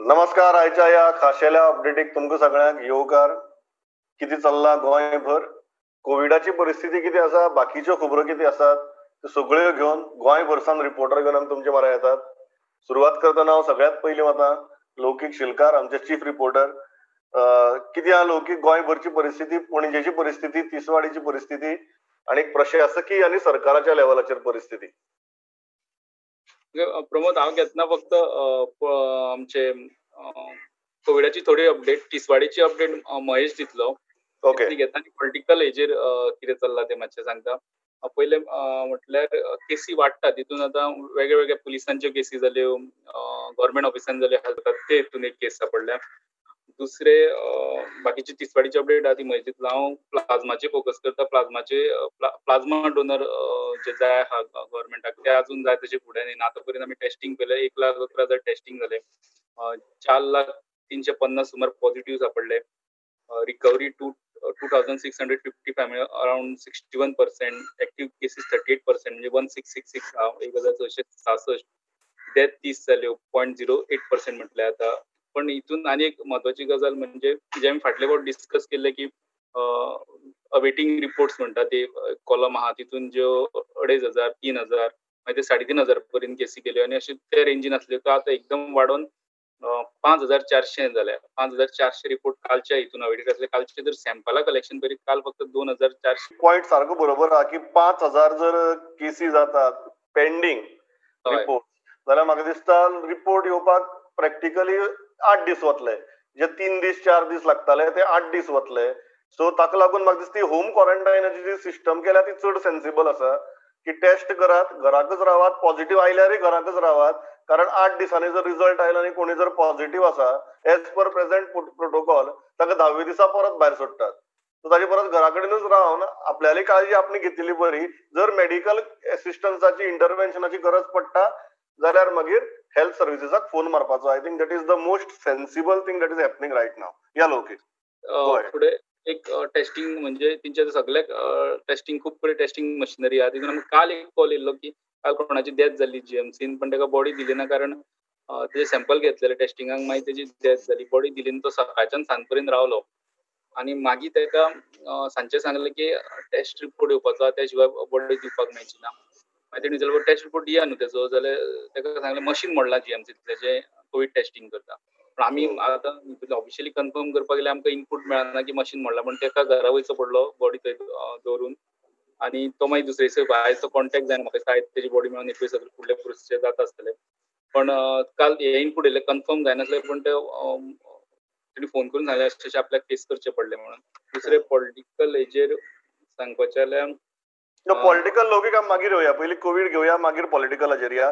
नमस्कार. आयच्या ह्या खाशेल्या अपडेटीक तुमकां सगळ्यांक येवकार. कितें चल्लां गोंयभर, कोविडाची परिस्थिती कितें आसा, बाकीच्यो खबरो कितें आसात, त्यो सगळ्यो घेवन गोंयभरसान रिपोर्टर घेवन आमी तुमचे म्हऱ्यांत येतात. सुरवात करतना हांव सगळ्यांत पयलीं वता लौकीक शिलकार, आमचे चीफ रिपोर्टर. कितें आहा लौकीक, गोंयभरची परिस्थिती, पणजेची परिस्थिती, तिसवाडीची परिस्थिती आनी प्रशासकीय आनी सरकाराच्या लेवलाचेर परिस्थिती? प्रमोद, हांव घेतना फक्त आमचे कोविडाची थोडी अपडेट, तिसवाडीची अपडेट महेश दितलो. ओके. घेता आनी पॉलिटिकल हेजेर कितें चल्लां तें मातशें सांगता. पयलें म्हटल्यार केसी वाडटा, तितून आतां वेगळे वेगळे पुलिसांच्यो केसी जाल्यो, गव्हर्मेंट ऑफिसान जाल्यो, ते हितून एक केस सापडल्या. दुसरे बाकीची तिसवाडीची अपडेट आहा ती महेश दितलो. हांव प्लाझ्माचेर फोकस करता. प्लाझ्माचे प्लाझ्मा डोनर जे जाय आहा गव्हर्मेंटाक ते अजून जाय तशें फुडें येना. आतां पर्यंत आमी टेस्टिंग केलें, 1,11,000 टेस्टिंग जालें, 4,00,350 सुमार पॉझिटिव्ह सापडले. रिकवरी 2,655 म्हणजे अरावंड 61%, एक्टिव्ह केसीस 38% म्हणजे 1666 आहा, 1666. डेथ 30 जाल्यो, 0.08% म्हटल्यार आतां. पण हितून आनी एक म्हत्वाची गजाल म्हणजे जे आमी फाटले फावट डिस्कस केल्ले की अवेटिंग रिपोर्ट्स म्हणटा ते कॉलम आहा, तितून ज्यो 2,500, 3,000, मागीर ते 3,500 पर्यंत केसी गेल्यो आनी अशे ते रेंजीन आसल्यो. तो आतां एकदम वाडोवन 5,400 जाल्या. 5,400 रिपोर्ट कालच्या हितून अवेटेड आसले. कालचे जर सॅम्पला कलेक्शन करीत काल फक्त 2,400. पॉयंट सारको बरोबर आहा की 5,000 जर केसी जातात पेंडींग रिपोर्ट जाल्यार म्हाका दिसता रिपोर्ट येवपाक प्रॅक्टिकली 8 दीस वतले. जे 3 दीस 4 दीस लागताले ते 8 दीस वतले. सो ताका लागून म्हाका दिसता ती होम क्वॉरंटायनाची जी सिस्टम केल्या ती चड सेन्सिबल आसा की टेस्ट करात, घराकच रावात, पॉझिटिव्ह आयल्यारय घराकच रावात, कारण 8 दिसांनी जर रिजल्ट आयलो आनी कोणी जर पॉझिटिव्ह आसा एज पर प्रेझेंट प्रोटोकॉल ताका 10व्या दिसा परत भायर सोडटात. सो ताजे परत घरा कडेनूच रावन आपल्याली काळजी आपणे घेतिल्ली बरी. जर मेडिकल एसिस्टन्साची इंटरव्हेन्शनाची गरज पडटा जाल्यार मागीर हेल्थ सर्विसेसाक फोन मारपाचो. I think that is the most sensible thing that is happening right now. या लौकीक फुडें एक टेस्टिंग म्हणजे तेंच्या सगळ्याक टेस्टिंग खूब कडेन टेस्टिंग मशिनरी आहा. तितून आमकां काल एक कॉल येयल्लो की काल कोणाची डेथ जाल्ली जीएमसीन, पण ताका बॉडी दिली ना कारण तेजे सॅम्पल घेतलेले टेस्टिंगाक, मागीर तेजी डेथ जाली. बॉडी दिली ना, तो सकाळच्यान सांज पर्यंत रावलो आनी मागीर ताका सांजचें सांगलें की टेस्ट रिपोर्ट येवपाचो, त्या शिवाय बॉडी दिवपाक मेळची ना. मागीर तेणी विचारलें टेस्ट रिपोर्ट दिया न्हू तेजो, जाल्यार ताका सांगलें मशीन मोडलां जीएमसींतलें जें कोवीड टेस्टिंग करता. पण आमी आतां ऑफिशियली कन्फर्म करपाक गेल्यार आमकां इनपूट मेळना की मशीन मोडलां, पण ताका घरा वयचो पडलो बॉडी थंय दवरून आनी तो मागीर दुसरे दिसा भायर तो कॉन्टेक्ट जायना म्हाका, आयज तेजी बॉडी मेळून एकवीस सगळे फुडले प्रोसिजर जाता आसतले. पण काल हे इनपूट येयलें कन्फर्म जायनासलें, पण ते तेणी फोन करून सांगलें अशें अशें आपल्याक फेस करचें पडलें म्हणून. दुसरें पॉलिटिकल हेजेर सांगपाचें जाल्यार पॉलिटिकल लौकीक आमी मागीर येवया, पयलीं कोवीड घेवया मागीर पॉलिटिकलाचेर या.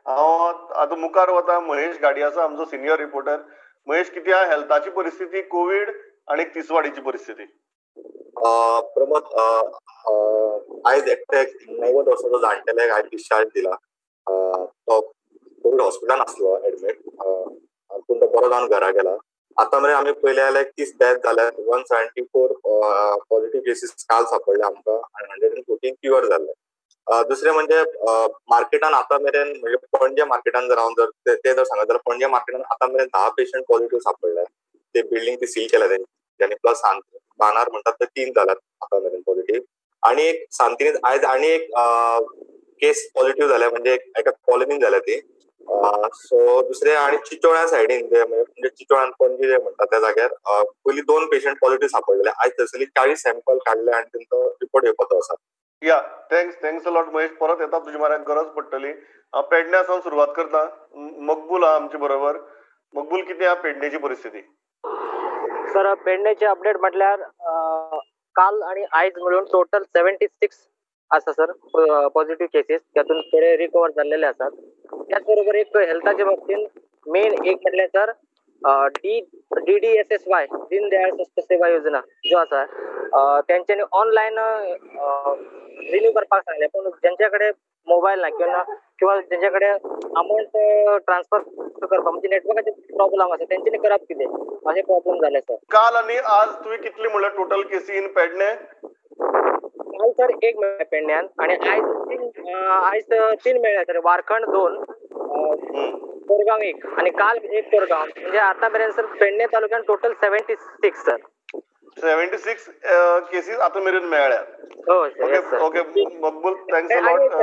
हांव आतां मुखार वता, महेश घाडी आसा आमचो सिनियर रिपोर्टर. महेश, कितें आहा हेल्थाची परिस्थिती, कोवीड आनी तिसवाडीची परिस्थिती? प्रमोद, आयज एकट्याक 90 वर्साचो जाणटेल्याक आयज डिस्चार्ज दिला. तो कोवीड हॉस्पिटलान आसलो एडमीट, पूण तो बरो जावन घरा गेला. आतां मेरेन आमी पयले जाल्यार 31 डेथ जाल्यात, 174 पॉझिटिव्ह केसीस काल सापडले आमकां आनी 114 क्युअर जाल्ले. दुसरें म्हणजे मार्केटान आतां मेरेन म्हणजे पणजे मार्केटान जर हांव जर ते जर सांगत जाल्यार पणजे मार्केटान आतां मेरेन 10 पेशंट पॉझिटिव्ह सापडले. ते बिल्डींग ती सील केल्या तेंच्यांनी आनी प्लस बानार म्हणटात ते 3 जाल्यात आतां मेरेन पॉझिटिव्ह. आनी एक सांतिनेज आयज आनी एक केस पॉझिटिव्ह जाल्या, म्हणजे एका कॉलनीन जाल्या ती. सो दुसरें आनी चिचोळ्या सायडीन जे म्हणजे चिचोळ्यान पणजे जे म्हणटा त्या जाग्यार पयलीं 2 पेशंट पॉझिटिव्ह सापडलेले, आयज थंयसरली 40 सॅम्पल काडले आनी तेंचो रिपोर्ट येवपाचो आसा. या thanks a lot Mahesh, परत येता तुजे म्हऱ्यान गरज पडटली. हांव पेडण्या सावन सुरवात करता. मकबूल आहा आमचे बरोबर. मकबूल, कितें आहा पेडणेची परिस्थिती? सर, पेडणेचे अपडेट म्हटल्यार काल आणि आयज मिळून टोटल 76 आसा सर पॉझिटिव्ह केसीस, त्यातून थोडे रिकवर झालेले आसात. त्याचबरोबर एक हेल्थाच्या बाबतीत मेन एक म्हटल्यार सर DDSSY Deendayal स्वास्थ्य सेवा योजना जो आसा तेंच्यांनी ऑनलायन रिन्यू करपाक सांगलें, पूण ज्यांच्याकडे मोबायल ना किंवा ज्यांच्याकडे अमाऊंट ट्रान्सफर करपाक म्हणजे नेटवर्काचे प्रॉब्लेम आसा तेंच्यांनी करप कितें, अशें प्रॉब्लेम जाले सर. काल आनी आज तुवें कितली म्हणल्यार टोटल केसी इन पेडणे? काल सर 1 मेळ्ळें पेडण्यान आनी आयज 3 मेळ्ळे सर. वारखंड 2, कोरगांव 1 आणि काल 1 कोरगांव, म्हणजे आतापर्यंत सर पेडणे तालुक्यात टोटल 76 सर. 76 केसीस आता मेरेन मेळ्ळ्यात. हो sir. Okay Maqbool, thanks a lot.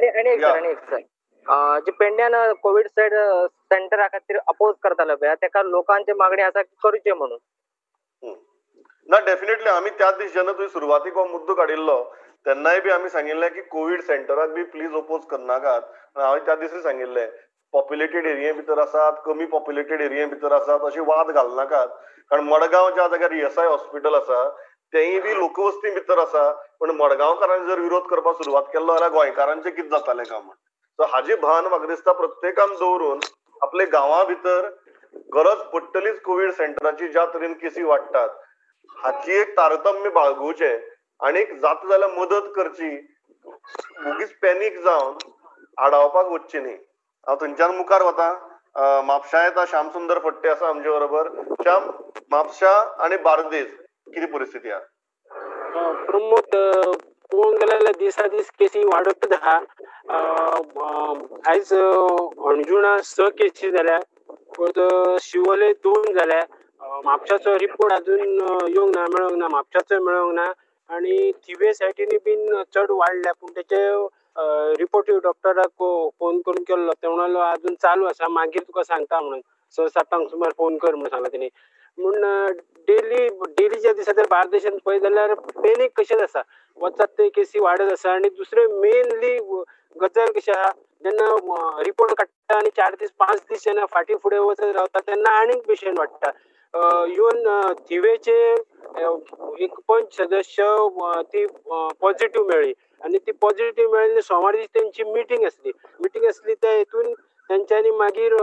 आणि एक सर, जे पेडण्यान कोविड साइड सेंटरा खातीर अपोज करताले पळय, तेका लोकांची मागणी आसा करूचे म्हणून. ना, डेफिनेटली आमी त्याच दीस जेन्ना तुवें सुरवातीक हो मुद्दो काडिल्लो तेन्नाय बी आमी सांगिल्लें की कोवीड सेंटराक बी प्लीज ओपोज करनाकात. हांवें त्या दिसूय सांगिल्लें, पॉप्युलेटेड एरिये भितर आसात, कमी पॉप्युलेटेड एरिये भितर आसात अशी वाद घालनाकात. कारण मडगांव ज्या जाग्यार ESI hospital आसा तेंय बी लोकवस्ती भितर आसा, पण मडगांवकारांनी जर विरोध करपाक सुरवात केल्लो जाल्यार गोंयकारांचें कितें जातालें काय म्हण. सो हाजी भान म्हाका दिसता प्रत्येकान दवरून आपले गांवा भितर गरज पडटलीच कोवीड सेंटराची, ज्या तरेन केसी वाडटात हाची एक तारतम्य बाळगुचें आनी जाता जाल्यार मदत करची, वोगीच पॅनीक जावन आडावपाक वचचें न्ही. हांव थंयच्यान मुखार वता. म्हापशा येता श्याम सुंदर फट्टे आसा आमचे बरोबर. श्याम, म्हापशा आनी बार्देज कितें परिस्थिती आहा? प्रमोद, पळोवंक गेल्यार दिसा दीस केसी वाडतच आहा. आयज हणजुणा 6 केसी जाल्या, परत शिवोले 2 जाल्या. म्हापशाचो रिपोर्ट अजून येवंक ना, मेळोंक ना, म्हापशाचो मेळोंक ना. आनी थिवे सायडीनी बीन चड वाडल्या, पूण तेचे रिपोर्ट डॉक्टराक फोन करून केल्लो, ते म्हणलो अजून चालू आसा, मागीर तुका सांगता म्हणून 6-7 सुमार फोन कर म्हणून सांगला तेणी. म्हूण डेली डेलीच्या दिसा जर बार्देशान पळयत जाल्यार पॅनीक कशेंच आसा, वचात ते केसी वाडत आसा. आनी दुसरें मेनली गजाल कशी आहा, जेन्ना रिपोर्ट काडटा आनी 4 दीस 5 दीस जेन्ना फाटीं फुडें वचत रावता तेन्ना आनीक पेशंट वाडटा. इवन थिवेचे एक पंच सदस्य ती पॉझिटिव्ह मेळ्ळी आनी ती पॉझिटिव्ह मेळ्ळी सोमार दीस तेंची मिटींग आसली, मिटींग आसली त्या हितून तेंच्यांनी मागीर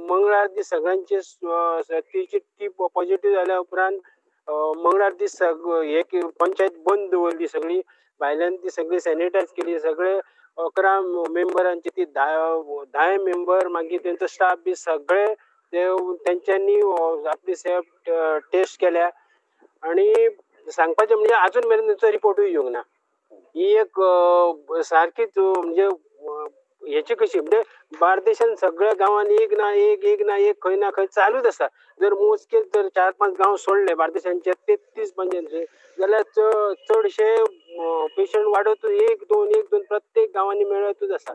मंगळार दीस सगळ्यांचे तिची ती पॉझिटिव्ह जाल्या उपरांत मंगळार दीस एक पंचायत बंद दवरली, सगळी भायल्यान ती सगळी सॅनिटायज केली, सगळे 11 मेंबरांची ती 10 मेंबर मागीर तेंचो स्टाफ बी सगळे ते तेंच्यांनी आपली सेल्फ टेस्ट केल्या. आनी सांगपाचें म्हणजे आजून मेरेन तेंचो रिपोर्टूय येवंक ना. ही एक सारकीच म्हणजे हेची कशी म्हणजे बार्देशान सगळ्या गांवांनी एक ना एक एक ना एक खंय ना खंय चालूच आसा. जर मोजके जर 4-5 गांव सोडले बार्देशांचे 33 पंचायतीचे जाल्यार चडशे पेशंट वाडतूच, 1-2 1-2 प्रत्येक गांवांनी मेळतूच आसा.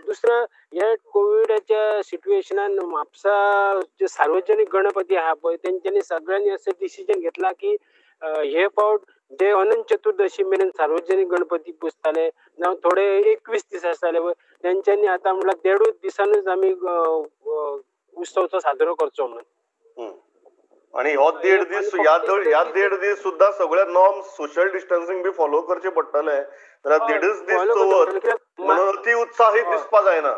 दुसरं ह्या कोविडाच्या सिट्युएशनान म्हापसा जे सार्वजनीक गणपती आहा पळय तेंच्यांनी सगळ्यांनी अशें डिसिजन घेतला की हे फावट जे अनंत चतुर्दशी मेरेन सार्वजनीक गणपती पुजताले जावं थोडे 21 दीस आसताले पळय तेंच्यांनी आतां म्हणल्यार 1.5 दिसानूच आमी उत्सवचो साजरो करचो म्हणून. आणि हो 1.5 दीस ह्या 1.5 दीस सुद्धा सगळे नॉर्म्स सोशल डिस्टन्सिंग बी फॉलो करचे पडटले. जाल्यार 1.5 दीस चवथ म्हणून अति उत्साही दिसपा जायना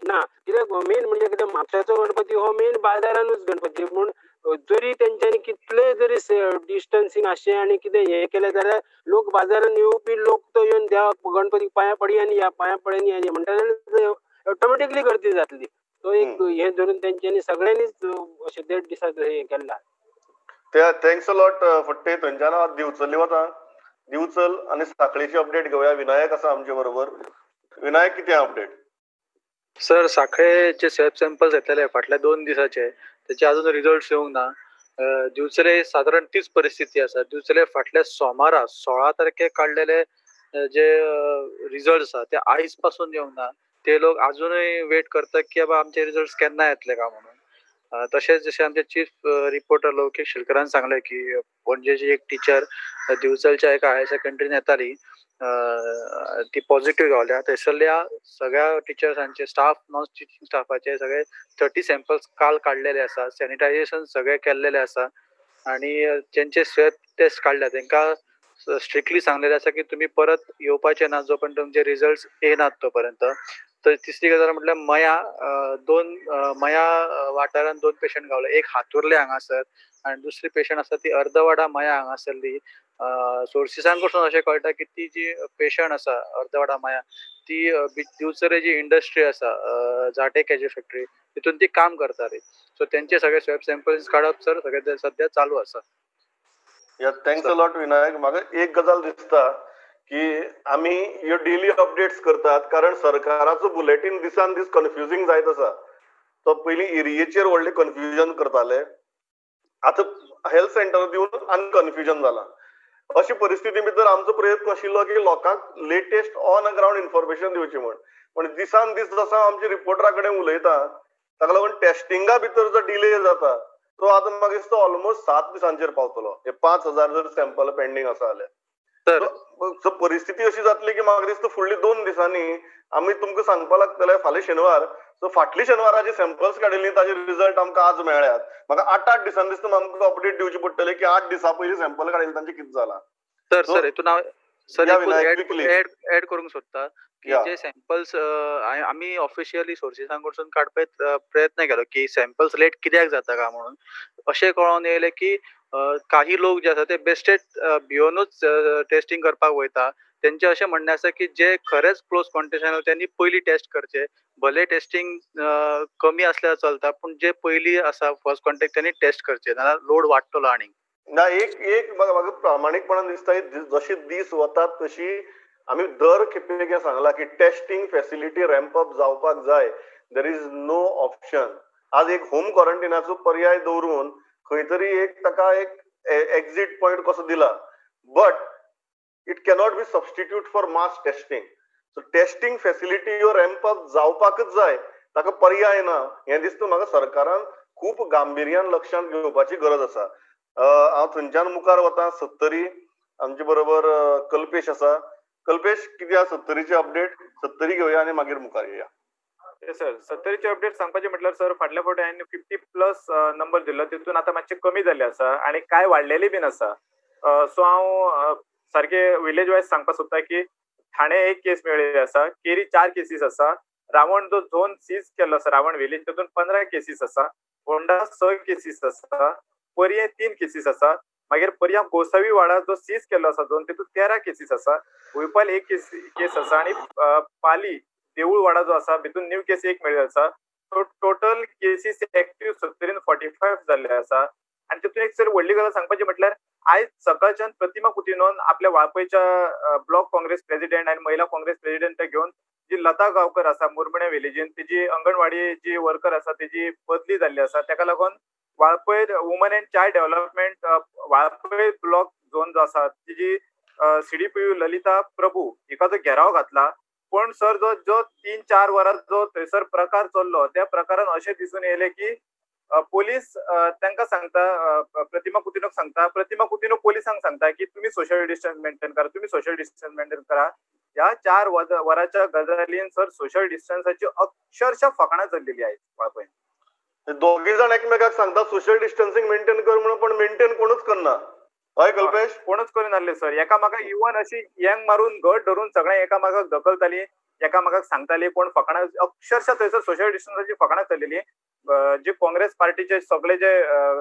ना. कित्याक मेन म्हणजे कितें म्हापशाचो गणपती हो मेन बाजारानूच गणपती म्हूण जरी तेंच्यांनी कितले जरी डिस्टन्सिंग आसचें आनी कितें हें केलें जाल्यार लोक बाजारान येवपी लोक तो येवन देवाक गणपतीक पांयां पडी आनी ह्या पांयां पडनी आनी म्हणटा जाल्यार ऑटोमॅटिकली गर्दी जातली. तो एक हें धरून तेंच्यांनी सगळ्यांनीच अशें 1.5 दिसाचो हें केल्ला. ते thanks a lot फट्टे. थंयच्यान हांव दिवचली वता. दिवचल आनी साखळेची अपडेट घेवया. विनायक आसा आमचे बरोबर. विनायक, कितें अपडेट? सर, साखळेचे स्वॅब सॅम्पल्स येतले फाटल्या 2 दिसाचे, त्याचे अजून रिजल्ट येवंक ना. दिवचले सादारण तीच परिस्थिती आसा. दिवचले फाटल्या सोमारा 16 तारखेक काडलेले जे रिजल्ट आसा ते आयज पासून येवंक ना. ते लोक अजूनय वेट करतात की बाबा आमचे रिजल्ट केन्ना येतले काय म्हणून. तशेंच जशें आमचे चीफ रिपोर्टर लौकीक शेलकरान सांगलें की पणजेची एक टिचर दिवचलच्या एका हायर सेकंडरीन येताली, ती पॉझिटिव्ह गावल्या. थंयसरल्या सगळ्या टिचर्सांचे स्टाफ, नॉन टिचिंग स्टाफाचे सगळे 30 सॅम्पल्स काल काडलेले आसा. सॅनिटायझेशन सगळे केल्लेले आसा आनी जेंचे स्वॅब टेस्ट काडल्या तेंकां स्ट्रिक्टली सांगलेलें आसा की तुमी परत येवपाचे ना जो पर्यंत तुमचे रिजल्ट्स येनात तो पर्यंत. तर तिसरी गजाल म्हटल्यार मया 2 मया वाठारान 2 पेशंट गावले. एक हातुर्ले हांगासर आनी दुसरी पेशंट आसा ती अर्दवाडा मया हांगासरली. सोर्सिसां कडसून अशें कळटा की ती जी पेशंट आसा अर्दवाडा मया ती दिवचले जी इंडस्ट्री आसा जाटे कॅज्यू फॅक्टरी तितून ती काम करताली. सो तेंचे सगळे स्वॅब सॅम्पल्स काडप सर सगळे सद्या चालू आसा. Thanks a lot Vinayak. म्हाका एक गजाल दिसता की आमी ह्यो डेली अपडेट्स करतात कारण सरकाराचो बुलेटीन दिसान दीस कन्फ्युजींग जायत आसा. तो पयलीं एरियेचेर व्हडलें कन्फ्युजन करताले, आतां हेल्थ सेंटर दिवन आनी कन्फ्युजन जालां. अशी परिस्थिती भितर आमचो प्रयत्न आशिल्लो की लोकांक लेटेस्ट ऑन ग्रावंड इन्फॉर्मेशन दिवची म्हण. पण दिसान दीस जसो आमच्या रिपोर्टरा कडेन उलयता ताका लागून टेस्टिंगा भितर जो डिले जाता तो आतां म्हाका दिसता ऑलमोस्ट 7 दिसांचेर पावतलो. हे 5000 जर सॅम्पल पेंडींग आसा जाल्यार सो परिस्थिती अशी जातली की म्हाका दिसता फुडली 2 दिसांनी आमी तुमकां सांगपाक लागतले फाल्यां शेनवार. सो फाटली शेनवाराचे सॅम्पल्स काडिल्ली ताजे रिजल्ट आमकां आज मेळ्ळ्यात. म्हाका 8-8 दिसांनी दिसता आमकां अपडेट दिवची पडटली की 8 दिसां पयलीं सॅम्पल काडिल्ले तांचे कितें जालां. सर सर हितून हांव सर एड करूंक सोदता की जे सॅम्पल्स आमी ऑफिशियली सोर्सीसां कडसून काडपाक प्रयत्न केलो की सॅम्पल्स लेट कित्याक जाता काय म्हणून, अशें कळोन येयलें की काही लोक जे आसा ते बेस्टेड भियोनूच टेस्टिंग करपाक वयता. तेंचें अशें म्हणणें आसा की जे खरेंच क्लोज कॉन्टेक्टान त्यांनी पयलीं टेस्ट करचे, भले टेस्टिंग कमी आसल्यार चलता पूण जे पयलीं आसा फर्स्ट कॉन्टेक्ट त्यांनी टेस्ट करचे, नाजाल्यार लोड वाडटलो. आनी ना एक एक म्हाका प्रामाणीकपणान दिसता जशी दीस वतात तशी आमी दर खेपेक हें सांगलां की टेस्टिंग फॅसिलिटी रॅम्प अप जावपाक जाय. There is no option. आज एक होम क्वॉरंटिनाचो पर्याय दवरून खंय तरी एक ताका एक एक्झीट पॉयंट कसो दिला, but it cannot be substitute for mass testing. So testing facility ह्यो रॅम्प अप जावपाकच जाय, ताका पर्याय ना. हें दिसता म्हाका सरकारान खूब गांभिर्यान लक्षांत घेवपाची गरज आसा. हांव थंयच्यान मुखार वता. सत्तरी आमचे बरोबर कल्पेश आसा. कल्पेश, कितें आसा सत्तरीची अपडेट? सत्तरी घेवया आनी मागीर मुखार येया. सर सत्तरीचे अपडेट सांगपाचें म्हटल्यार सर फाटल्या फावटी हांवें 50+ नंबर दिल्लो, तितून आतां मातशें कमी जाल्ले आसा आनी कांय वाडलेली बीन आसा. सो हांव सारके विलेज वायज सांगपाक सोदता की ठाणे 1 केस मेळिल्ली आसा, केरी 4 केसीस आसा, रावण जो झोन सीज केल्लो आसा रावण विलेज तितून 15 केसीस आसा, होंडा 6 केसीस आसा, पर्ये 3 केसीस आसा, मागीर पर्या गोसावी वाडा जो सीज केल्लो आसा झोन तितून 13 केसीस आसा, भुंयपाल 1 केस आसा आनी पाली देऊळवाडा जो आसा भितून न्यू केस 1 मेळिल्लो आसा. सो टोटल केसीस एक्टिव्ह सत्तरीन 45 जाल्ले आसा. आनी तितून एक सर व्हडली गजाल सांगपाची म्हटल्यार आयज सकाळच्यान प्रतिमा कुतिनोन आपल्या वाळपयच्या ब्लॉक काँग्रेस प्रेसिडेंट आनी महिला काँग्रेस प्रेसिडेंट घेवन जी लता गांवकर आसा मुरमुणे विलेजीन तिजी अंगणवाडी जी वर्कर आसा तिजी बदली जाल्ली आसा. ताका लागून Valpoi woman and child development Valpoi block zone जो आसा तिजी CDPU Lalita Prabhu हिका जो घेराव घातला. पण सर जो जो 3-4 वरां जो थंयसर प्रकार चल्लो त्या प्रकारान अशें दिसून येयलें की पोलीस तांकां सांगता, प्रतिमा कुतिनोक सांगता, प्रतिमा कुतिनो पोलिसांक सांगता की तुमी सोशल डिस्टन्स मेंटेन करा, तुमी सोशल डिस्टन्स मेंटेन करा. ह्या 4 वरांच्या गजालीन सर सोशल डिस्टन्साची अक्षरशः फकाणां चल्लेली आहेत वाळपय. दोगी जाण एकमेकाक सांगता सोशल डिस्टन्सिंग मेंटेन कर म्हणून, पण मेंटेन कोणूच करना. हय कल्पेश, कोणूच करिनासले सर. एकामेकाक इवन अशी येंग मारून घट धरून सगळें एकामेकाक धकलताली, एकामेकाक सांगताली, कोण फकाणां अक्षरशः थंयसर सोशल डिस्टन्साची फकाणां चल्लेली. जे काँग्रेस पार्टीचे सगळे जे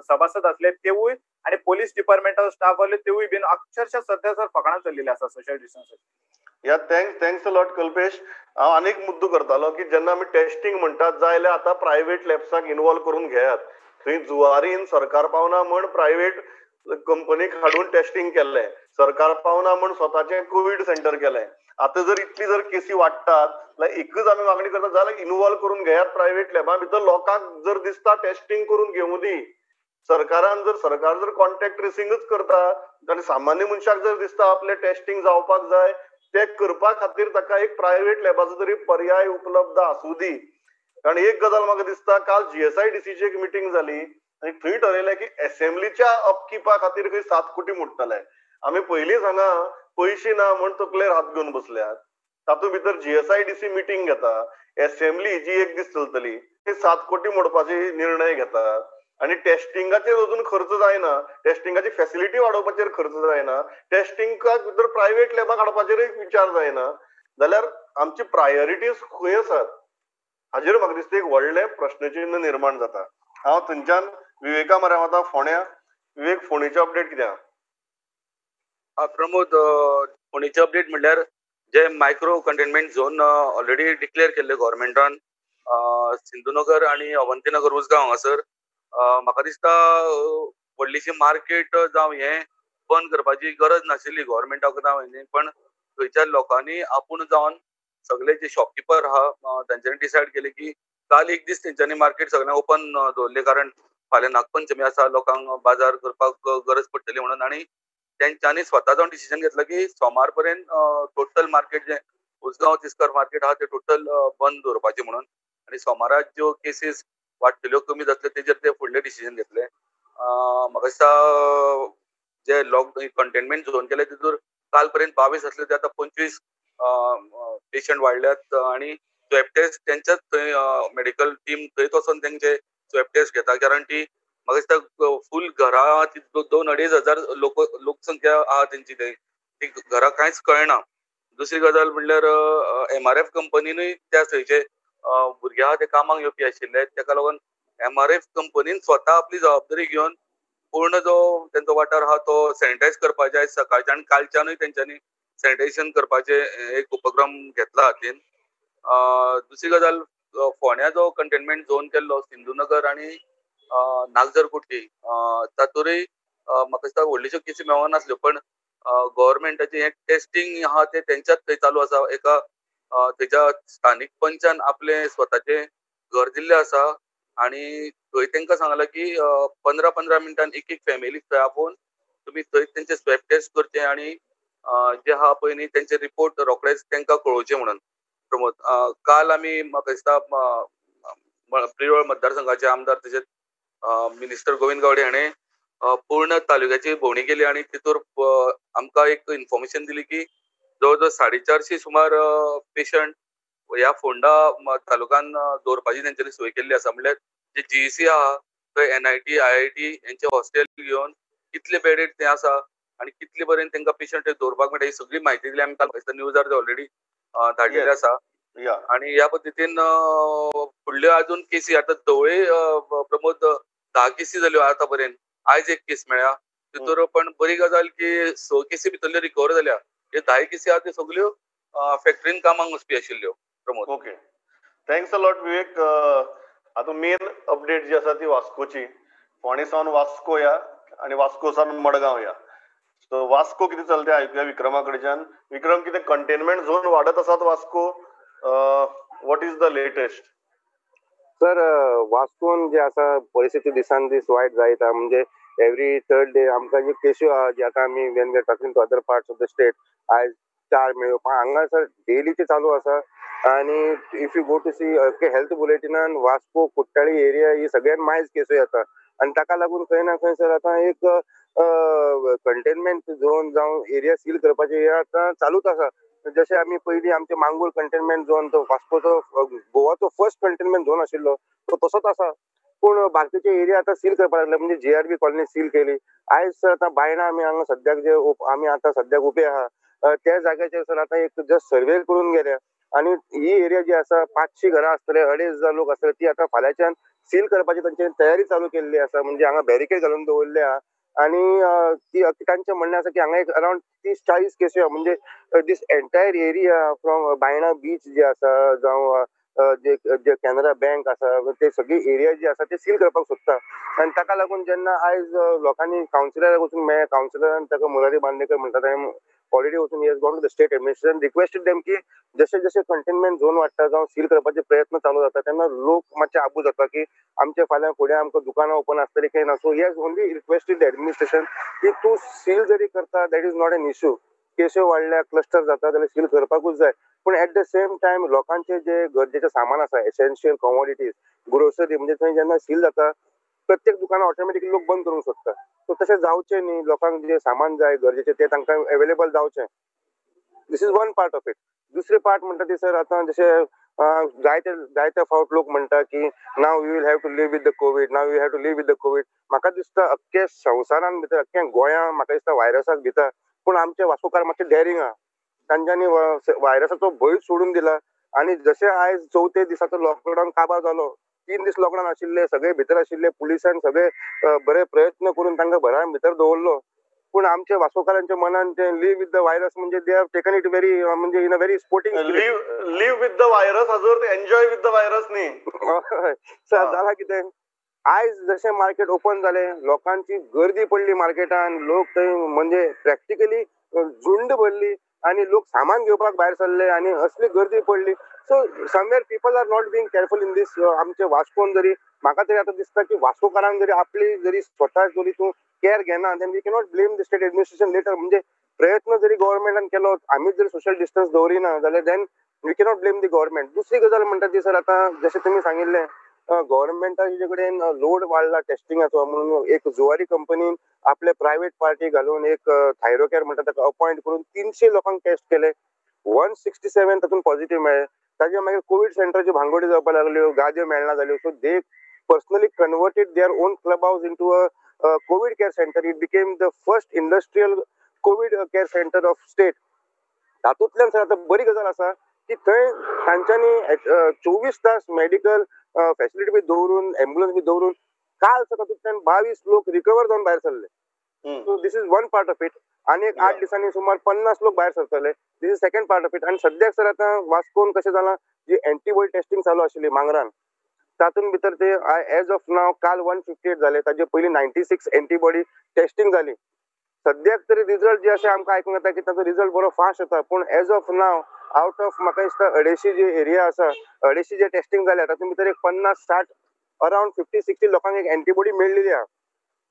सभासद असले तेवूय आनी पोलीस डिपार्टमेंटाचो स्टाफ आसले तेवूय बीन अक्षरशः सध्या सर फकाणां चल्लेली आसा सोशल डिस्टन्साची. या thanks a lot Kalpesh. हांव आनीक मुद्दो करतालो की जेन्ना आमी टेस्टिंग म्हणटात जाल्यार आतां प्रायवेट लॅब्सांक इनवॉल्व करून घेयात. थंय जुवारीन सरकार पावना म्हण प्रायवेट कंपनीक हाडून टेस्टिंग केल्लें, सरकार पावना म्हण स्वताचें कोवीड सेंटर केलें. आतां जर इतली जर केसी वाडटात जाल्यार एकच आमी मागणी करता जाल्यार इनवॉल्व करून घेयात प्रायवेट लॅबां भितर. लोकांक जर दिसता टेस्टिंग करून घेवं दी. सरकारान जर सरकार जर कॉन्टॅक्ट ट्रेसिंगच करता आनी सामान्य मनशाक जर दिसता आपलें टेस्टिंग जावपाक जाय, ते करपा खातीर ताका एक प्रायवेट लॅबाचो तरी पर्याय उपलब्ध आसूं दी. कारण एक गजाल म्हाका दिसता, काल GSIDC एक मिटींग जाली आनी थंय ठरयलें की एसेंब्लीच्या अपकिपा खातीर खंय 7 कोटी मोडटले. आमी पयलींच हांगा पयशे ना म्हण तकलेर हात घेवन बसल्यात. तातूंत भितर GSIDC meeting घेता, एसेंब्ली जी एक दीस चलतली ती 7 कोटी मोडपाचे निर्णय घेतात आनी टेस्टिंगाचेर अजून खर्च जायना, टेस्टिंगाची फॅसिलिटी वाडोवपाचेर खर्च जायना, टेस्टिंगाक भितर प्रायवेट लॅबाक हाडपाचेरूय विचार जायना. जाल्यार आमची प्रायोरिटीज खंय आसात हाजेर म्हाका दिसता एक व्हडलें प्रश्नचिन्ह निर्माण जाता. हांव थंयच्यान विवेका मऱ्या वता फोंड्या. विवेक, फोंडेची अपडेट कितें आहा? प्रमोद, फोंडेची अपडेट म्हणल्यार जे micro containment zone already declare केल्ले गव्हर्मेंटान सिंधुनगर आनी अवंतीनगर उसगांव हांगासर, म्हाका दिसता व्हडलीशी मार्केट जावं हें बंद करपाची गरज नाशिल्ली गव्हर्मेंटाक जावं हें, पण थंयच्या लोकांनी आपूण जावन सगळे जे शॉपकिपर आहा तांच्यांनी डिसायड केले की काल एक दीस तेंच्यांनी मार्केट सगळें ओपन दवरलें, कारण फाल्यां नागपंचमी आसा, लोकांक बाजार करपाक गरज पडटली म्हणून. आनी तेंच्यांनी स्वता जावन डिसिजन घेतला की सोमार पर्यंत टोटल मार्केट जें उसगांव तिस्कार मार्केट आहा ते टोटल बंद दवरपाचें म्हणून. आनी सोमारा ज्यो केसीस वाडटल्यो कमी जातल्यो तेजेर ते फुडले डिसिजन घेतले. म्हाका दिसता जे लॉकडावन कंटेनमेंट झोन केले तितूर काल पर्यंत 22 आसले ते आतां 25 पेशंट वाडल्यात. आनी स्वॅब टेस्ट तेंच्याच थंय मेडिकल टीम थंयच वचोन तेंचे स्वॅब टेस्ट घेता, कारण ती म्हाका दिसता फूल घरा 2-2.5 हजार लोकसंख्या आहा तेंची, थंय ती घरा कांयच कळना. दुसरी गजाल म्हणल्यार MRF कंपनीनूय त्या थंयचे भुरगे आहा ते कामाक येवपी आशिल्ले, तेका लागून MRF कंपनीन स्वता आपली जबाबदारी घेवन पूर्ण जो तेंचो वाठार आहा तो सॅनिटायज करपाचे. आयज सकाळच्यान कालच्यानूय तेंच्यांनी सॅनिटायझेशन करपाचे एक उपक्रम घेतला हातीन. दुसरी गजाल, फोंड्या जो कंटेनमेंट झोन केल्लो सिंधुनगर आनी नागझरकुट्टी तातूंतय म्हाका दिसता व्हडलिश्यो केसी मेळनासल्यो, पण गव्हर्मेंटाचें हें टेस्टिंग आहा तें तेंच्याच थंय चालू आसा. एका थंयच्या स्थानीक पंचान आपलें स्वताचें घर दिल्लें आसा आनी थंय तांकां सांगलां की 15-15 मिनटान एक एक फॅमिली थंय आपोवन तुमी थंय तेंचे स्वॅब टेस्ट करचे आनी जे आहा पळय न्ही तेंचे रिपोर्ट रोखडेच तांकां कळोवचे म्हणून. प्रमोद, काल आमी म्हाका दिसता प्रियोळ मतदारसंघाचे आमदार तशेंच मिनिस्टर गोविंद गावडे हाणें पूर्ण तालुक्याची भोंवडी केली आनी तितूर आमकां एक इन्फॉर्मेशन दिली की जवळ जवळ 450 सुमार पेशंट ह्या फोंडा तालुक्यान दवरपाची तेंच्यांनी सोय केल्ली आसा. म्हणल्यार जे GEC आहा थंय NIT IIT हेंचे हॉस्टेल घेवन कितले बेडीड ते आसा आनी कितले पर्यंत तेंकां पेशंट दवरपाक मेळटा ही सगळी म्हायती दिली आमी काल न्यूजार ऑलरेडी धाडलेले आसा. आणि ह्या पद्दतीन फुडल्यो अजून केसी आतां धवळे प्रमोद 10 केसी जाल्यो आतां पर्यंत, आयज एक केस मेळ्ळ्या तितूर. पण बरी गजाल की 6 केसी भितरल्यो रिकवर जाल्या, ह्यो 10 केसी आहा त्यो सगल्यो फॅक्टरीन कामाक वचपी आशिल्ल्यो. Pramod, okay, thanks a lot Vivek. आतां मेन अपडेट जी आसा ती वास्कोची. फोंडे सावन वास्को या आनी वास्को सावन मडगांव या. सो वास्को कितें चलता आयकुया विक्रमा कडच्यान. विक्रम, कितें कंटेनमेंट झोन वाडत आसात Vasco? What is the latest? Sir, वास्कोन जे आसा परिस्थिती दिसान दीस वायट जायत आहा. म्हणजे एवरी थर्ड डे आमकां ज्यो केश्यो आहा जे आतां आमी when we are talking to other parts of the state आयज 4 मेळ्यो, पण हांगा सर डेलीचे चालू आसा. आनी if you go to see health बुलेटिनान वास्को कुट्टाळी एरिया ही सगळ्यात मायज केसो येता आनी ताका लागून खंय ना खंय सर आतां एक कंटेनमेंट झोन जावं एरिया सील करपाचें हें आतां चालूच आसा. जशें आमी पयलीं आमचे मांगूर कंटेनमेंट झोन तो वास्कोचो गोवाचो फर्स्ट कंटेनमेंट झोन आशिल्लो तो तसोच आसा, पूण बाकीचे एरिया आतां सील करपाक लागले. म्हणजे GRB colony seal केली. आयज सर आतां बायणा आमी हांगा सद्याक जे आमी आतां सद्याक उबे आहा त्या जाग्याचेर सर आतां एक जस्ट सर्वे करून गेल्या आनी ही एरिया जी आसा 500 घरां आसतले, 2500 लोक आसतले, ती आतां फाल्यांच्यान सील करपाची तांची तयारी चालू केल्ली आसा. म्हणजे हांगा बॅरिकेड घालून दवरले आहा आनी ती तांचें म्हणणें आसा की हांगा एक अरावंड 30-40 केसी आहा. म्हणजे this entire area from Baina beach जे आसा जावं जे कॅनरा बँक आसा ते सगळी एरिया जी आसा ते सील करपाक सोदता. आनी ताका लागून जेन्ना आयज लोकांनी कावन्सिलराक वचून मेळ्ळें, कावन्सिलरान ताका मुरारी बांदेकर म्हणटा ताणें ऑलरेडी वचून he has gone to the state administration requested them की जशे जशे कंटेनमेंट झोन वाडटा जावं सील करपाचे प्रयत्न चालू जाता तेन्ना लोक मातशे आबू जाता की आमचे फाल्यां फुडें आमकां दुकानां ओपन आसतली काय ना. So he has only requested the administration की तूं सील जरी करता that is not an issue, केश्यो वाडल्या क्लस्टर जाता जाल्यार सील करपाकूच जाय, पूण एट the same time लोकांचे जे गरजेचें सामान आसा एसेन्शियल कमोडिटीज ग्रोसरी म्हणजे थंय जेन्ना सील जाता प्रत्येक दुकानां ऑटोमॅटिकली लोक बंद करूंक सोदता. सो तशें जावचें न्ही, लोकांक जें सामान जाय गरजेचें तें तांकां एवेलेबल जावचें. This is one part of it. दुसरें पार्ट म्हणटा ती सर आतां जशें जायते जायते फावट लोक म्हणटा की now you will have to live with the COVID, now you have to live with the COVID. म्हाका दिसता अख्खे संवसारान भितर अख्ख्या गोंया म्हाका दिसता व्हायरसाक भिता, पूण आमचे वास्कोकार मातशे डॅरींग आहा, तांच्यांनी व्हायरसाचो भंय सोडून दिला. आनी जशें आयज चवथे दिसाचो लॉकडावन काबार जालो, 3 दीस लॉकडावन आशिल्ले, सगळे भितर आशिल्ले, पुलिसान सगळे बरे प्रयत्न करून तांकां घरां भितर दवरलो, पूण आमच्या वास्कोकारांच्या मनान ते लिव्ह विथ the virus म्हणजे they have taken it very म्हणजे in a very sporting live with the virus हाजो एन्जॉय विथ the virus न्ही. सर जाला कितें, आयज जशें मार्केट ओपन जालें लोकांची गर्दी पडली मार्केटान, लोक थंय म्हणजे प्रॅक्टिकली झुंड भरली आनी लोक सामान घेवपाक भायर सरले आनी असली गर्दी पडली. So somewhere people are not being careful in this. आमचे वास्कोन जरी म्हाका तरी आतां दिसता की वास्कोकारांक जरी आपली जरी स्वता जरी तूं केअर घेना then we cannot blame the state administration later. म्हणजे प्रयत्न जरी गव्हर्मेंटान केलो, आमी जरी सोशल डिस्टन्स दवरिना जाल्यार then we cannot blame the government. दुसरी गजाल म्हणटा ती सर, आतां जशें तुमी सांगिल्लें गव्हर्मेंटाचे कडेन लोड वाडला टेस्टिंगाचो म्हणून एक जुवारी कंपनीन आपले प्रायव्हेट पार्टी घालून एक थायरोकेअर म्हणटा ताका अपॉयंट करून 300 लोकांक टेस्ट केले, 167 तातूंत पॉझिटिव्ह मेळ्ळे. ताजे मागीर कोवीड सेंटराच्यो भांगोडी जावपाक लागल्यो, गादयो मेळना जाल्यो. So they personally converted their own club house into a COVID care center. It became the first industrial COVID care center of state. तातूंतल्यान सर आतां बरी गजाल आसा की थंय तांच्यांनी 24 तास मेडिकल फॅसिलिटी बी दवरून, एम्बुलन्स बी दवरून काल सर तातूंतल्यान 22 लोक रिकवर जावन भायर सरले. So this is one part of it. आनी एक 8 दिसांनी सुमार 50 लोक भायर सरतले. This is second part of it. आनी सद्याक सर आतां वास्कोन कशें जालां, जी एंटीबॉडी टेस्टिंग चालू आशिल्ली मांगरान, तातूंत भितर ते एज ऑफ नाव काल 158 जाले, ताजे पयलीं 96 एंटीबॉडी टेस्टिंग जाली. सद्याक तरी रिजल्ट जे अशें आमकां आयकूंक येता की ताचो रिजल्ट बरो फास्ट येता, पूण as of now out of म्हाका दिसता 250 जे एरिया आसा, 250 जे टेस्टिंग जाल्या तातूंत भितर एक 50-60 अरावंड 50-60 लोकांक एक एंटीबॉडी मेळ्ळेली आहा.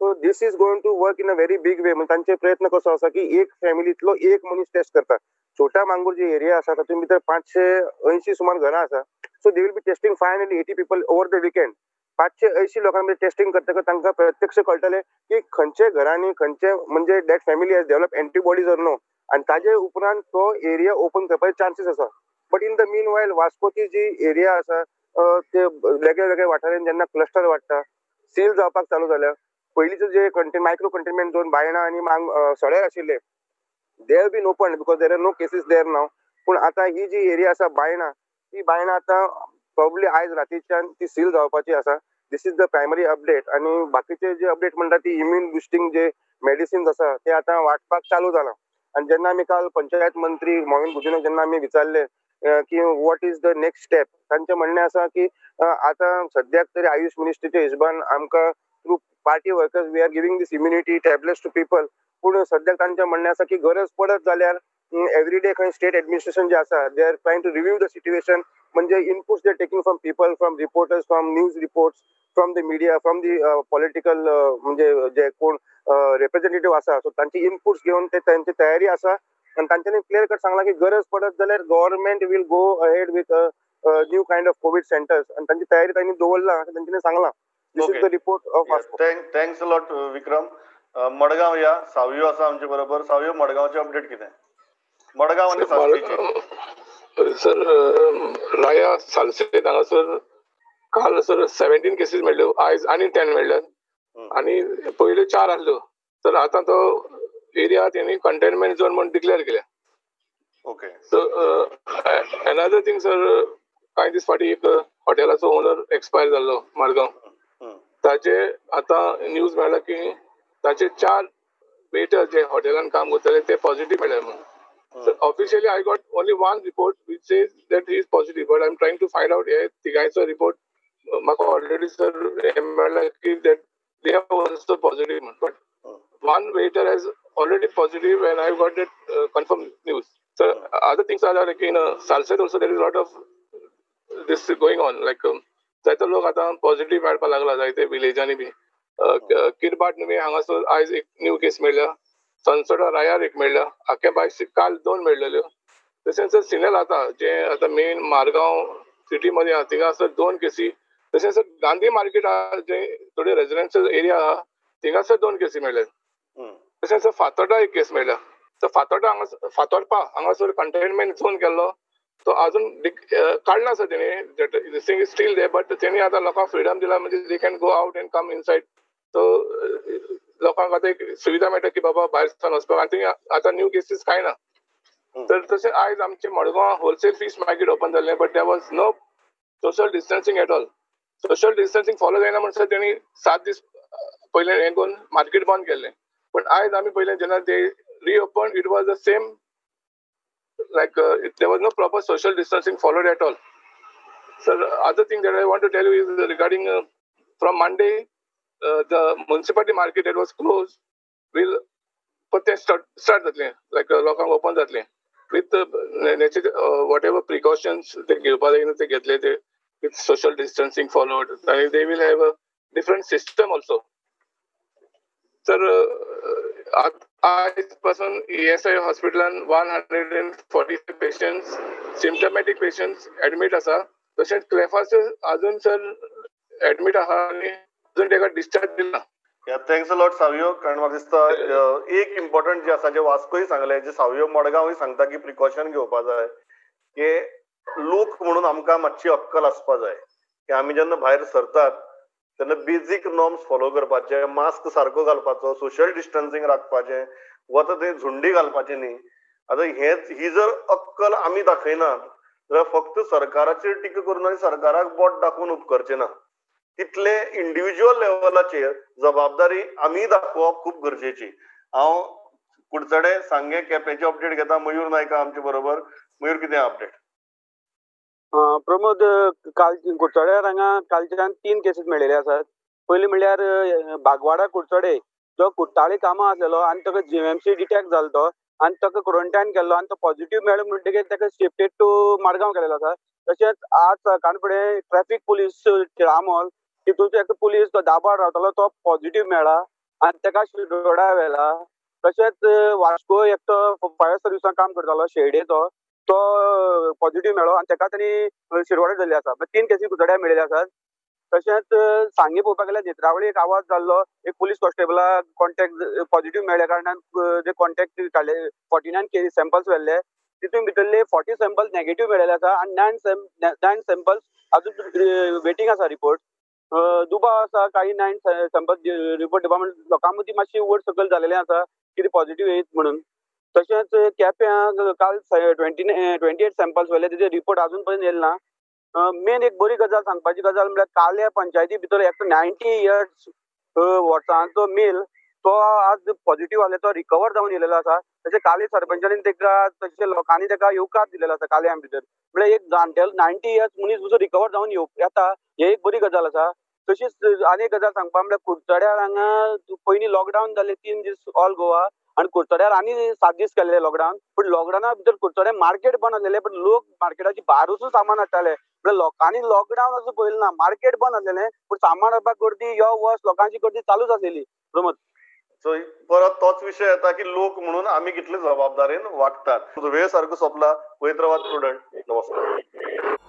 So this is going to work in a very big way. म्हणजे तांचे प्रयत्न कसो आसा की एक फॅमिलींतलो एक मनीस टेस्ट करता. छोटा मांगूर जी एरिया आसा तातूंत भितर 580 सुमार घरां आसा. So they will be testing 580 people over the weekend. 580 लोकां भितर टेस्टिंग करतकच तांकां प्रत्यक्ष कळटलें की खंयचे घरांनी खंयचे म्हणजे that family has develop antibodies or no, आनी ताजे उपरांत तो एरिया ओपन करपाचे चान्सीस आसा. But in the meanwhile वास्कोची ji area आसा ते वेगळे वेगळे वाठारांनी जेन्ना क्लस्टर वाडटा, सील जावपाक चालू जाल्या. पयलींचे जे मायक्रो कंटेनमेंट झोन बायणा आनी सड्यार आशिल्ले they have been open because there are no cases there now. पूण आतां ही जी एरिया आसा बायणा, ती बायणा आतां प्रॉब्ली आयज रातीच्यान ती सील जावपाची आसा. This is the primary update. आनी बाकीचे जे अपडेट म्हणटा ती इम्यून बुस्टिंग जे मेडिसिन्स आसा ते आतां वांटपाक चालू जालां. आनी जेन्ना आमी काल पंचायत मंत्री मॉविन गुदिन्हो जेन्ना आमी विचारले की what is the next step, तांचें म्हणणें आसा की आतां सद्याक तरी आयुष मिनिस्ट्रीच्या हिशोबान आमकां through party workers we are giving this immunity tablets to people. पूण सद्याक तांचें म्हणणें आसा की गरज पडत जाल्यार एवरी डे खंय स्टेट एडमिनिस्ट्रेशन जे आसा they are trying to review the situation. म्हणजे inputs they taking from people, from reporters, from news reports, from the media, from the political म्हणजे जे कोण रिप्रेझेंटेटिव्ह आसा, सो तांचे इनपुट्स घेवन ते तांची तयारी आसा. आनी तांच्यांनी क्लियर कट सांगलां की गरज पडत जाल्यार government will go ahead with new kind of COVID centres, आनी तांची तयारी तांणी दवरला अशें तांच्यांनी सांगलां. This is the report of Vasco. Thanks a lot Vikram. Madgaon या सावयो आसा आमचे बरोबर. सावयो, मडगांवचे अपडेट कितें? मडगांव आनी सासणीचे. सर राया सालसेत हांगासर काल सर 17 केसीस मेळ्ळ्यो, आयज आनी 10 मेळ्ळ्यात आनी पयल्यो 4 आसल्यो. तर आतां तो एरिया तेणी कंटेनमेंट झोन म्हूण डिक्लेअर केल्या. Okay. So another thing sir, कांय दीस फाटीं एक हॉटेलाचो ओनर एक्सपायर जाल्लो मडगांव, ताजे आतां न्यूज मेळ्ळा की ताचे 4 वेटर जे हॉटेलान काम करताले ते पॉझिटिव्ह मेळ्ळे म्हणून. So officially I got only one report which says that he is positive, but I'm trying to find out hey तिगांचो report म्हाका ऑलरेडी सर हें मेळ्ळा की that they are also positive म्हणून, but one waiter has already positive and I got that confirm news. So other things are like in Salcete also there is lot of this going on, like जायते लोक आतां positive मेळपाक लागला जायते विलेजांनी बी. किरबाट न्हय हांगासर आयज एक न्यू केस मेळ्ळ्या, सनसोडा रायार एक मेळ्ळ्या, आख्या बाय काल 2 मेळ्ळेल्यो. तशेंच सिनेल आतां जे आतां मेन मारगांव सिटी मध्ये आहा थिंगासर 2 केसी. तशेंच गांधी मार्केट आहा जे थोडे रेजिडेन्शियल एरिया आहा थिंगासर 2 केसी मेळ्ळे. तशेंच फातोर्डा एक केस मेळ्ळ्या. तर फातोर्डा हांगा फातोर्पा हांगासर कंटेनमेंट झोन केल्लो तो अजून काडला आसा तेणी, this thing is still there, but तेणी आतां लोकांक फ्रिडम दिला, म्हणजे they can go out and come inside. So लोकांक आतां एक सुविधा मेळटा की बाबा भायर सावन वचपाक, आनी आतां न्यू केसीस कांय ना. तर तशें आयज आमचे Madgaon wholesale fish market open जाल्लें, but there was no social distancing at all. Social distancing follow जायना म्हणसर तेणी 7 दीस पयलें हें करून मार्केट बंद केल्लें. पूण आयज आमी पयलें जेन्ना ते reopen, it was the same, like there was no proper social distancing followed at all. Sir, other thing that I want to tell you is regarding from Monday the municipality market that was closed will परतें start जातलें, लायक लोकांक open जातलें. with whatever precautions ते घेवपा जाय ते घेतले, ते विथ सोशल डिस्टन्सिंग फॉलोड, आनी they will have a different system also. तर आयज पासून ESI हॉस्पिटलान 145 patients, symptomatic patients admit आसा. तशेंच क्लेफास अजून सर एडमीट आहा आनी अजून ताका डिस्चार्ज दिला. Thanks a lot Savio. कारण म्हाका दिसता एक इम्पॉर्टंट जे आसा, जे वास्कोय सांगले, जे सावियो मडगांवूय सांगता की प्रिकॉशन घेवपा जाय, की लोक म्हणून आमकां मातशी अक्कल आसपा जाय की आमी जेन्ना भायर सरतात तेन्ना बेजीक नॉर्म्स फॉलो करपाचे, मास्क सारको घालपाचो, सोशल डिस्टन्सिंग राखपाचें, वता थंय झुंडी घालपाचें न्ही. आतां हेच ही जर अक्कल आमी दाखयनात जाल्यार फक्त सरकाराचेर टिका करून आनी सरकाराक बोट दाखोवन उपकरचें ना. तितले इंडिविज्युअल लेवलाचेर जबाबदारी आमी दाखोवप खूब गरजेची. हांव कुडचडे सांगे केपेंची अपडेट घेता. मयूर नायक आमचे बरोबर. मयूर, कितें अपडेट? प्रमोद, काल कुडचड्यार हांगा कालच्यान 3 केसीस मेळिल्ले आसात. पयलीं म्हणल्यार बागवाडा कुडचडे जो कुट्टाळे कामां आसलेलो आनी ताका जीएमसी डिटेक्ट जालो तो आनी ताका क्वॉरंटायन केल्लो आनी तो पॉझिटिव्ह मेळ्ळो म्हणटकीर ताका शिफ्टेड टू माडगांव केलेलो आसा. तशेंच आज सकाळ फुडें ट्रॅफिक पुलीस तिळामोल तितूंत एक पुलीस तो दाबाड रावतालो तो पॉझिटिव्ह मेळ्ळा आनी ताका शिरोडा व्हेला. तशेंच वास्को एकटो फायर सर्विसान काम करतालो शेर्डेचो तो पॉझिटिव्ह मेळ्ळो आनी ताका तांणी शिरवडा जाल्ले आसा. 3 केसी कुडचड्यार मेळिल्ले आसात. तशेंच सांगे पळोवपाक गेल्यार नेत्रावळी एक आवाज जाल्लो, एक पुलीस कॉन्स्टेबलाक कॉन्टेक्ट पॉझिटिव्ह मेळ्ळ्या कारणान जे कॉन्टेक्ट काडले 49 केसी सॅम्पल्स व्हेल्ले, तितून भितरले 40 सॅम्पल्स नेगेटिव्ह मेळिल्ले आसा आनी 9 सॅम्पल्स अजून वेटींग आसा रिपोर्ट. दुबाव आसा काही 9 सॅम्पल्स रिपोर्ट डिपार्टमेंट लोकां मदीं मातशी वयर सकयल जालेलें आसा कितें पॉझिटिव्ह येयत म्हणून. तशेंच केप्यां काल 28 सॅम्पल्स व्हेले, तेजे रिपोर्ट अजून पर्यंत येयले ना. मेन एक बरी गजाल सांगपाची गजाल म्हळ्यार काल्या पंचायती भितर एकटो 90 इयर्स वर्सांचो मेल तो आज पॉझिटिव्ह आसले, तो रिकवर जावन येयलेलो आसा. तशें काले सरपंचानी ताका तशें लोकांनी ताका येवकार दिलेलो आसा काल्या भितर. म्हळ्यार एक जाणटेलो 90 इयर्स मनीस पसून रिकवर जावन येता, ही एक बरी गजाल आसा. तशीच आनी एक गजाल सांगपा म्हळ्यार कुडचड्यार हांगा पयलीं लॉकडावन जालें 3 दीस ऑल गोवा आनी कुडचड्यार आनी 7 दीस केल्ले लॉकडावन. पूण लॉकडावना भितर कुडचड्यार मार्केट बंद आसलेलें, पण लोक मार्केटाची भायर वचून सामान हाडटाले. म्हळ्यार लोकांनी लॉकडावन असो पळयलें ना, मार्केट बंद आसलेलें पूण सामान हाडपाक गर्दी यो वच लोकांची गर्दी चालूच आसलेली. प्रमोद, सो परत तोच विशय येता की लोक म्हणून आमी कितले जबाबदारेन वागतात. वेळ सारको सोंपला. वयत रावात प्रुडंट. नमस्कार.